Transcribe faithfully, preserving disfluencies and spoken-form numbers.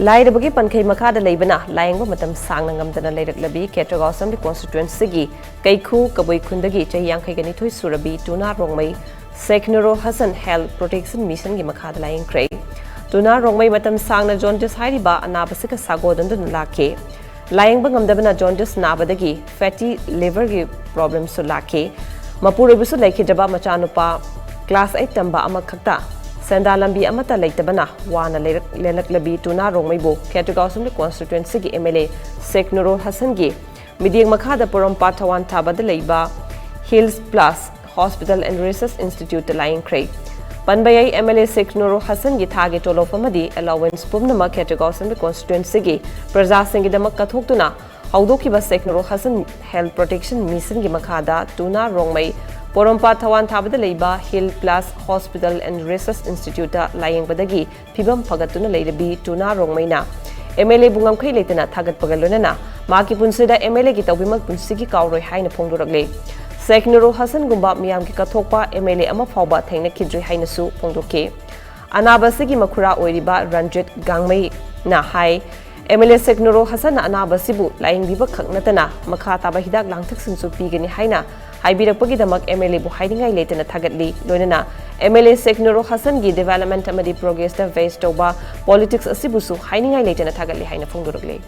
ꯂꯥꯏꯔꯕꯒꯤ ꯄꯟꯈꯩ ꯃꯈꯥꯗ ꯂꯩꯕꯅ ꯂꯥꯌꯦꯡꯕ ꯃꯇꯝ ꯁꯥꯡꯅ ꯉꯝꯗꯅ ꯂꯩꯔꯛꯂꯕꯤ ꯈꯦꯇ꯭ꯔꯒꯥꯎ ꯑꯁꯦꯝꯕ꯭ꯂꯤ ꯀꯣꯟꯁꯇꯤꯇ꯭ꯋꯦꯟꯁꯤꯒꯤ ꯀꯩꯈꯨ ꯀꯕꯨꯏ ꯈꯨꯟꯗꯒꯤ ꯆꯍꯤ ꯌꯥꯡꯈꯩꯒ ꯅꯤꯊꯣꯏ ꯁꯨꯔꯕꯤ ꯇꯨꯅꯥ ꯔꯣꯡꯃꯩ ꯁꯦꯈꯅꯨꯔꯨꯜ ꯍꯁꯟ ꯍꯦꯜꯊ ꯄ꯭ꯔꯣꯇꯦꯛꯁꯟ ꯃꯤꯁꯟꯒꯤ ꯃꯈꯥꯗ ꯂꯥꯌꯦꯡꯈ꯭ꯔꯦ꯫ ꯇꯨꯅꯥ ꯔꯣꯡꯃꯩ ꯃꯇꯝ ꯁꯥꯡꯅ ꯖꯣꯟꯗꯤꯁ ꯍꯥꯏꯔꯤꯕ ꯑꯅꯥꯕꯁꯤꯒ ꯁꯥꯒꯣꯟꯅꯗꯨꯅ ꯂꯥꯛꯈꯤ꯫ ꯂꯥꯌꯦꯡꯕ ꯉꯝꯗꯕꯅ ꯖꯣꯟꯗꯤꯁ ꯅꯥꯕꯗꯒꯤ ꯐꯦꯇꯤ ꯂꯤꯚꯔꯒꯤ ꯄ꯭ꯔꯣꯕ꯭ꯂꯦꯝꯁꯨ ꯂꯥꯛꯈꯤ꯫ ꯃꯄꯨꯔꯣꯏꯕꯁꯨ ꯂꯩꯈꯤꯗ꯭ꯔꯕ ꯃꯆꯥꯅꯨꯄꯥ ꯀ꯭ꯂꯥꯁ ꯑꯩꯠ ꯇꯝꯕ ꯑꯃꯈꯛꯇ ꯁꯦꯟꯗꯥ ꯂꯝꯕꯤ ꯑꯃꯠꯇ ꯂꯩꯇꯕꯅ ꯋꯥꯅ ꯂꯩꯔꯛ-, ꯂꯦꯜꯂꯛꯂꯕꯤ ꯇꯨꯅꯥ ꯔꯣꯡꯃꯩꯕꯨ ꯈꯦꯇ꯭ꯔꯒꯥꯎ ꯑꯁꯦꯝꯕ꯭ꯂꯤ ꯀꯣꯟꯁꯇꯤꯇ꯭ꯋꯦꯟꯁꯤꯒꯤ ꯑꯦꯝ ꯑꯦꯜ ꯑꯦ ꯁꯦꯈꯅꯨꯔꯨꯜ ꯍꯁꯟꯒꯤ ꯃꯤꯠꯌꯦꯡ ꯃꯈꯥꯗ ꯄꯣꯔꯣꯝꯄꯥꯠ ꯊꯋꯥꯟ ꯊꯥꯕꯗ ꯂꯩꯕ ꯍꯤꯜꯁ ꯄ꯭ꯂꯥꯁ ꯍꯣꯁꯄꯤꯇꯥꯜ ꯑꯦꯟ ꯔꯤꯁꯔꯁ ꯏꯟꯁꯇꯤꯇ꯭ꯌꯨꯠꯇ ꯂꯥꯌꯦꯡꯈ꯭ꯔꯦ꯫ ꯄꯟꯕ ꯌꯥꯏ, ꯑꯦꯝ ꯑꯦꯜ ꯑꯦ ꯁꯦꯈꯅꯨꯔꯨꯜ ꯍꯁꯟꯒꯤ ꯊꯥꯒꯤ ꯇꯣꯂꯣꯞ ꯑꯃꯗꯤ ꯑꯦꯂꯥꯎꯋꯦꯟꯁ ꯄꯨꯝꯅꯃꯛ ꯈꯦꯇ꯭ꯔꯒꯥꯎ ꯑꯁꯦꯝꯕ꯭ꯂꯤ ꯀꯣꯟꯁꯇꯤꯇ꯭ꯋꯦꯟꯁꯤꯒꯤ ꯄ꯭ꯔꯖꯥꯁꯤꯡꯒꯤꯗꯃꯛ ꯀꯠꯊꯣꯛꯇꯨꯅ ꯍꯧꯗꯣꯛꯈꯤꯕ ꯁꯦꯈꯅꯨꯔꯨꯜ ꯍꯁꯟ ꯍꯦꯜꯊ ꯄ꯭ꯔꯣꯇꯦꯛꯁꯟ ꯃꯤꯁꯟꯒꯤ ꯃꯈꯥꯗ ꯇꯨꯅꯥ ꯔꯣꯡꯃꯩ ꯄꯣꯔꯣꯝꯄꯥꯠ ꯊꯋꯥꯟ ꯊꯥꯕꯗ ꯂꯩꯕ ꯍꯤꯜ ꯄ꯭ꯂꯥꯁ ꯍꯣꯁꯄꯤꯇꯥꯜ ꯑꯦꯟ ꯔꯤꯁꯔꯁ ꯏꯟꯁꯇꯤꯇ꯭ꯌꯨꯠꯇ ꯂꯥꯌꯦꯡꯕꯗꯒꯤ ꯐꯤꯕꯝ ꯐꯒꯠꯇꯨꯅ ꯂꯩꯔꯕꯤ ꯇꯨꯅꯥ ꯔꯣꯡꯃꯩꯅ ꯑꯦꯝ ꯑꯦꯜ ꯑꯦꯕꯨ ꯉꯝꯈꯩ ꯂꯩꯇꯅ ꯊꯥꯒꯠꯄꯒ ꯂꯣꯏꯅꯅ ꯃꯍꯥꯛꯀꯤ ꯄꯨꯟꯁꯤꯗ ꯑꯦꯝ ꯑꯦꯜ ꯑꯦꯒꯤ ꯇꯧꯕꯤꯃꯜ ꯄꯨꯟꯁꯤꯒꯤ ꯀꯥꯎꯔꯣꯏ ꯍꯥꯏꯅ ꯐꯣꯡꯗꯣꯔꯛꯂꯦ꯫ ꯁꯦꯈꯅꯨꯔꯨꯜ ꯍꯁꯟꯒꯨꯝꯕ ꯃꯤꯌꯥꯝꯒꯤ ꯀꯠꯊꯣꯛꯄ ꯑꯦꯝ ꯑꯦꯜ ꯑꯦ ꯑꯃ ꯐꯥꯎꯕ ꯊꯦꯡꯅꯈꯤꯗ꯭ꯔꯤ ꯍꯥꯏꯅꯁꯨ ꯐꯣꯡꯗꯣꯛꯈꯤ꯫ ꯑꯅꯥꯕ ꯑꯁꯤꯒꯤ ꯃꯈꯨꯔꯥ ꯑꯣꯏꯔꯤꯕ ꯔꯟꯖꯤꯠ ꯒꯥꯡꯃꯩꯅ ꯍꯥꯏ, ꯑꯦꯝ ꯑꯦꯜ ꯑꯦ ꯁꯦꯈꯅꯨꯔꯨꯜ ꯍꯁꯟꯅ ꯑꯅꯥꯕ ꯑꯁꯤꯕꯨ ꯂꯥꯌꯦꯡꯕꯤꯕ ꯈꯛ ꯅꯠꯇꯅ ꯃꯈꯥ ꯇꯥꯕ ꯍꯤꯗꯥꯛ ꯂꯥꯡꯊꯛꯁꯤꯡꯁꯨ ꯄꯤꯒꯅꯤ ꯍꯥꯏꯅ ꯍꯥꯏꯕꯤꯔꯛꯄꯒꯤꯗꯃꯛ ꯑꯦꯝ ꯑꯦꯜ ꯑꯦꯕꯨ ꯍꯥꯏꯅꯤꯡꯉꯥꯏ ꯂꯩꯇꯅ ꯊꯥꯒꯠꯂꯤ꯫ ꯂꯣꯏꯅꯅ ꯑꯦꯝ ꯑꯦꯜ ꯑꯦ ꯁꯦꯈꯅꯨꯔꯨꯜ ꯍꯁꯟꯒꯤ ꯗꯤꯚꯦꯂꯞꯃꯦꯟꯠ ꯑꯃꯗꯤ ꯄ꯭ꯔꯣꯒ꯭ꯔꯦꯁꯇ ꯕꯦꯁ ꯇꯧꯕ ꯄꯣꯂꯤꯇꯤꯛꯁ ꯑꯁꯤꯕꯨꯁꯨ ꯍꯥꯏꯅꯤꯡꯉꯥꯏ ꯂꯩꯇꯅ ꯊꯥꯒꯠꯂꯤ ꯍꯥꯏꯅ ꯐꯣꯡꯗꯣꯔꯛꯂꯤ꯫